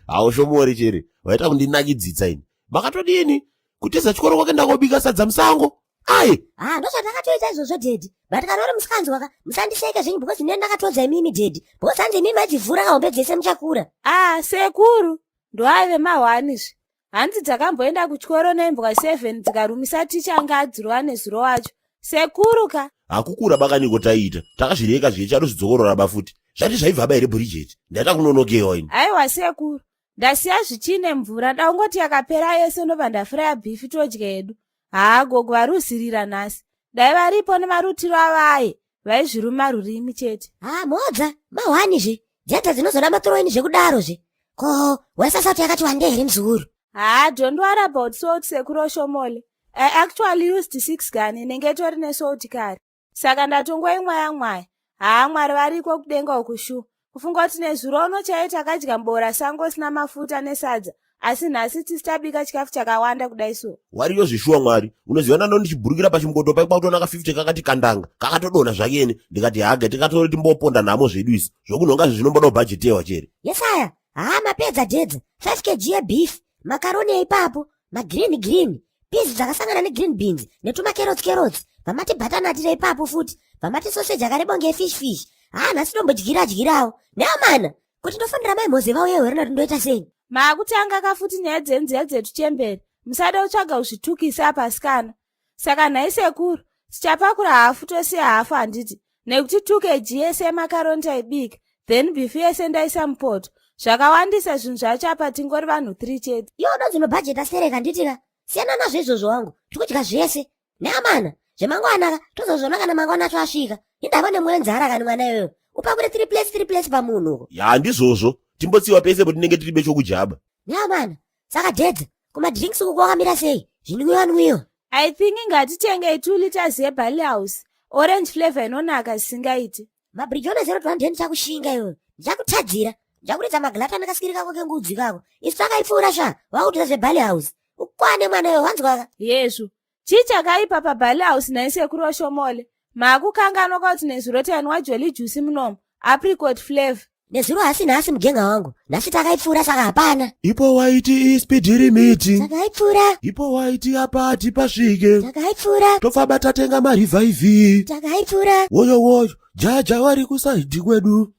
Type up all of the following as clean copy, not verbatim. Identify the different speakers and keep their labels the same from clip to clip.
Speaker 1: Haushomori chere, waita kundinakidzitsa ini. Makatodini? Kutiza chikoro kwake ndakobika sadza musango. Ai!
Speaker 2: Ah, ndozvatakatoita izvozvo daddy. But kana uri musikanzwa ka, musandiseke zvenyu because ndine ndakatodza imimi daddy. Because hanzi imimi madzivhura kahombe dzese muchakura.
Speaker 3: Ah, sekuru, ndoaive mahwani zve. Hanzi takamboenda kuchikoro nembwa 7 dzikarumisa ticha anga adzirova nezuro wacho. Sekuru ka.
Speaker 1: Hakukura bakaniko taiita. Takazvireka zviye chadozvidzokorora ba futi. Zvati zvaibva ba here Bridget? Ndaita kunonokewa ini.
Speaker 3: Aiwa sekuru, ndasiya zvichine mvura daungoti yakapera yese ndobva ndafuraya bhifi todya hedu. Haa gogo varuzirira nhasi. Dai varipo nemarutiro avaye vaizviruma rurimi chete.
Speaker 2: Ah, modza, mahwani zve. Dzedza dzinozoda matroini zvekudaro zve. Ko, waisasati yakati wande here muzukuru?
Speaker 3: Haa, don't worry about salt sekuru Oshomole. I actually used 6 gun inenge itori nesalt kare. Saka ndatongoimwaya mwaya. Haa, Mwari variko kudenga uku shu. Kufunga kuti nezuro uno chaiye takadya mbora sango isina mafuta nesadza asi nhasi tisi tabika chikafu chakawanda kudai so.
Speaker 1: Wariyo zvishuwa Mwari. Unoziva ndando ndichiburukira pachimukoto pai kwakutoona ka 50 kakati kandanga. Kakatodonha zvakene. Ndikati hage tikatore timboponda nhamo zvedu isu. Zvokunhonga zvi zvinomboda kubhajetewa chere.
Speaker 2: Yesaya, haa mapedza dedza. 5 kg yebeef, makaroni eipapo, magreen green, peas dzakasangana negreen beans netumacarrots carrots, vamati butternut reipapo futi, vamati sausage akareba kunge fish fish. Haa nhasi tombodyira dyirawo. Neamana, kuti ndofanira mai Mhoze vauye here noti ndoita sei?
Speaker 3: Maakutanga ka futi nyaya dzenziya dzetuchembere. Musada kutsvaga kuzvitukisa apa asikana. Saka nhai sekuru, tichapakura hafu tosiya hafu handiti? Nekuti 2 kg yese yemakaroni taibika, then beef yese ndaisa mupoto. Zvakawandisa zvinhu zvacho apa tingori vanhu 3 chete.
Speaker 2: Iwe unonzi unobhajeta stereka handiti ka? Siyana nazvo izvozvo wangu, tikudya zvese. Neamana, zvemangwana ka, tozozviona kana mangwana acho asvika. Indava nemwoyo nzara kani mwana iyoyo. Upakure 3 plates 3 plates pamunhu uko.
Speaker 1: Ya ndizvozvo. Timbotsiwa pese potinenge tiri bechokujaba.
Speaker 2: Neamana, saka dedza, kumadrinks uku kwakamira sei? Zvinwiwa nwiwa.
Speaker 3: I think ngatitengei 2 liters yebarley house. Orange flavor inonaka zvisingaiti.
Speaker 2: Mabrijona 0 to 110 chakushinga iwewe. Ndichakutadzira. Ndichakuridza maglata nekasikiri kako kengudzi kako. Isu takaipfuura sha, wakutiza zvebarley house. Ukwane mwana iwe wanzwaka.
Speaker 3: Yezvo. Chii chakaipa pabarley house nhai sekuru Oshomole? Maakukanganwa kuti nezuro tainwa jolly juice munomu. Apricot flavor.
Speaker 2: Nezuro hasi nhasi mugenga wangu. Nhasi takaipfuura saka hapana.
Speaker 1: Ipo waiti ispeed limit.
Speaker 2: Takaipfuura.
Speaker 1: Ipo waiti apa tipasvike.
Speaker 2: Takaipfuura.
Speaker 1: Tofamba tatenga marivhaivhi.
Speaker 2: Takaipfuura.
Speaker 1: Woyo woyo, jaja vari kusaidhi kwedu.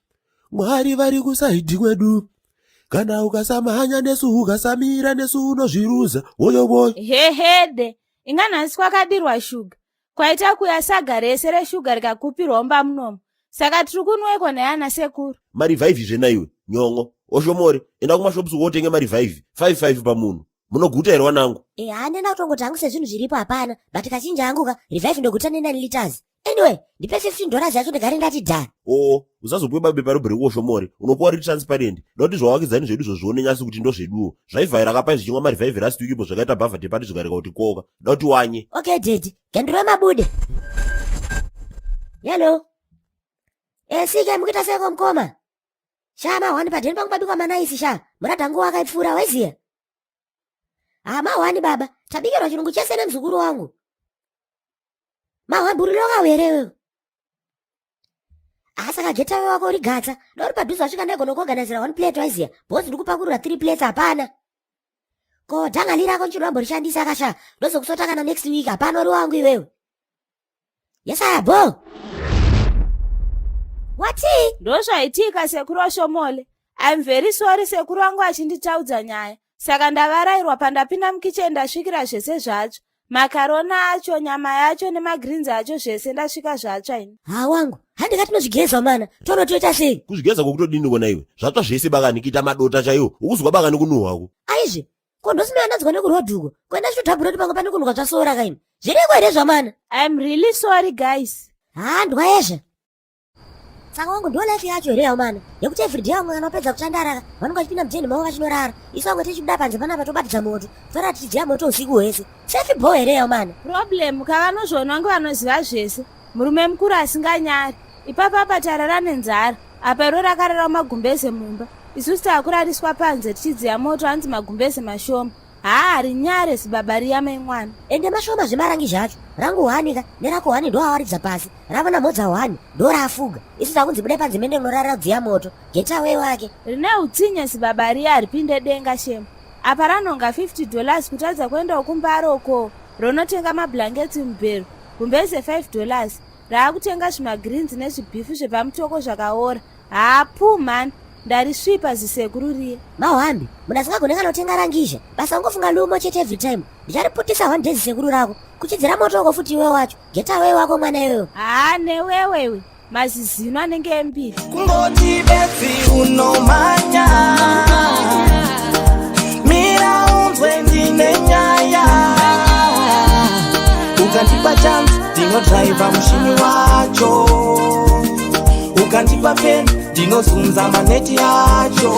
Speaker 1: Mwari vari kusaidhi kwedu. Kana ukasamhanya nesu ukasamira nesu unozviruza. Woyo woyo.
Speaker 3: Hehede, inga nhasi kwakadirwa shuga. Kwaita kuya saga rese reshuga rikakupirwa mumba munomu. Saka tiri kunweko neana sekuru.
Speaker 1: Marivhaivhi zve naiwe, nyon'o. Oshomore, enda kumashops wotenge marivhaivhi. 5 5 pamunhu. Munoguta here wanangu?
Speaker 2: Eh, handina kutongoti hangu sezvinhu zviripo hapana. But kazhinji hangu ka, revive ndoguta ne 9 liters. Anyway, ndipe 15 dollars yacho ndigare ndati dha.
Speaker 1: Oo, usazopiwe babepa rebreak Oshomore. Unopiwa riri transparent. Ndokuti zvawakidzani zvedu zvozvione nyasi kuti ndozveduwo. Zvaivhaira kapai zvichimwa marivhaivhi last week ipo zvakaita bhavha tepati zvikareka kuti koka. Ndokuti wanye.
Speaker 2: Okay, daddy. Gendurwe mabude. Hello. Eh, sike mukuita seko mukoma. Sha mahwani padeni pangu pabikwa manaisi sha. Murada nguwa akaipfuura waiziya. Ah, mahwani baba. Tabikirwa chirungu chese nemuzukuru wangu. Mahwamburiro kawere wewe. Ah, saka getawe wako uri gatsa. Dori padhuze wasvika ndagona kuorganizira one plate waiziya. Boss ndikupakurira 3 plates hapana. Ko dhangali rako nchinomborishandisa kasha. Ndozokusota kana next week hapana uri wangu iwewe. Yesaya bo. Wati?
Speaker 3: Ndozvaitika sekuru Oshomole. I'm very sorry sekuru wangu achinditaudza nyaya. Saka ndavarairwa pandapinda mukicheni ndasvikira zvese zvacho. Makarona acho, nyama yacho nemagreens acho zvese ndasvika zvatsva ini.
Speaker 2: Ha wangu, handika tinozvigeza mana. Tonotoita sei?
Speaker 1: Kuzvigeza kwokutodini kona iwe? Zvatsva zvese bakani kuita madota chaiwo. Ukuzwa bakani kunuhwako.
Speaker 2: Aizve, ko ndosinoya ndanzwa nekurodhi uko. Kuenda chitodhabhura kuti pamwe pane kunhuka zvasora kaini. Zviriko here zvamana?
Speaker 3: I'm really sorry guys.
Speaker 2: Ha ndwayezve. Saka wangu ndo life yacho here yaumana yekuti everyday vamwe kana vapedza kutandara vanenge vachipinda mutende mavo vachinorara isu vamwe tichibuda panze panapa tobatidza moto torara tichidziya moto usiku hwese sefi bho here yaumana.
Speaker 3: Problem ka vanozviona kunge vanoziva zvese. Murume mukuru asinganyari. Ipapa apa tarara nenzara. Apa iro rakarara magumbeze mumba. Isusu takurariswa panze tichidziya moto hanzi magumbeze mashoma. Haa, rinyare zibaba riya mai mwana.
Speaker 2: Ende mashoma zvemarangizha acho. Rangu hwani ka nerako hwani ndoawaridza pasi. Ravo namhodza hwani ndorafuga. Isu takunzi budai panze mende unorara dziya moto. Getaway wake.
Speaker 3: Rine utsinye zibaba riya haripinde denga shemu. Apa ranhonga 50 dollars kutadza kuendawo kumbare uko ronotenga mablankets mubhero. Gumbeze 5 dollars. Raakutenga zvimagreens nezvibhifu zvepamutoko zvakaora. Haa puu mhani. Ndarisvipa zisekuru riye.
Speaker 2: Mahwambi, munhu asingagone kana kutenga rangizha. Basa ungofunga lumo chete every time. Ndichariputisa one day zisekuru rako. Kuchidzira moto uko futi iwe wacho. Getaway wako mwana iwewe.
Speaker 3: Haa newewewe. Mazizino anenge embiti.
Speaker 4: Kungoti bedzi unomhanya, mira unzwe ndine nyaya. Ukandipa chance ndinodhraivha mushini wacho, ukandipa peni ndinozunza maneti acho.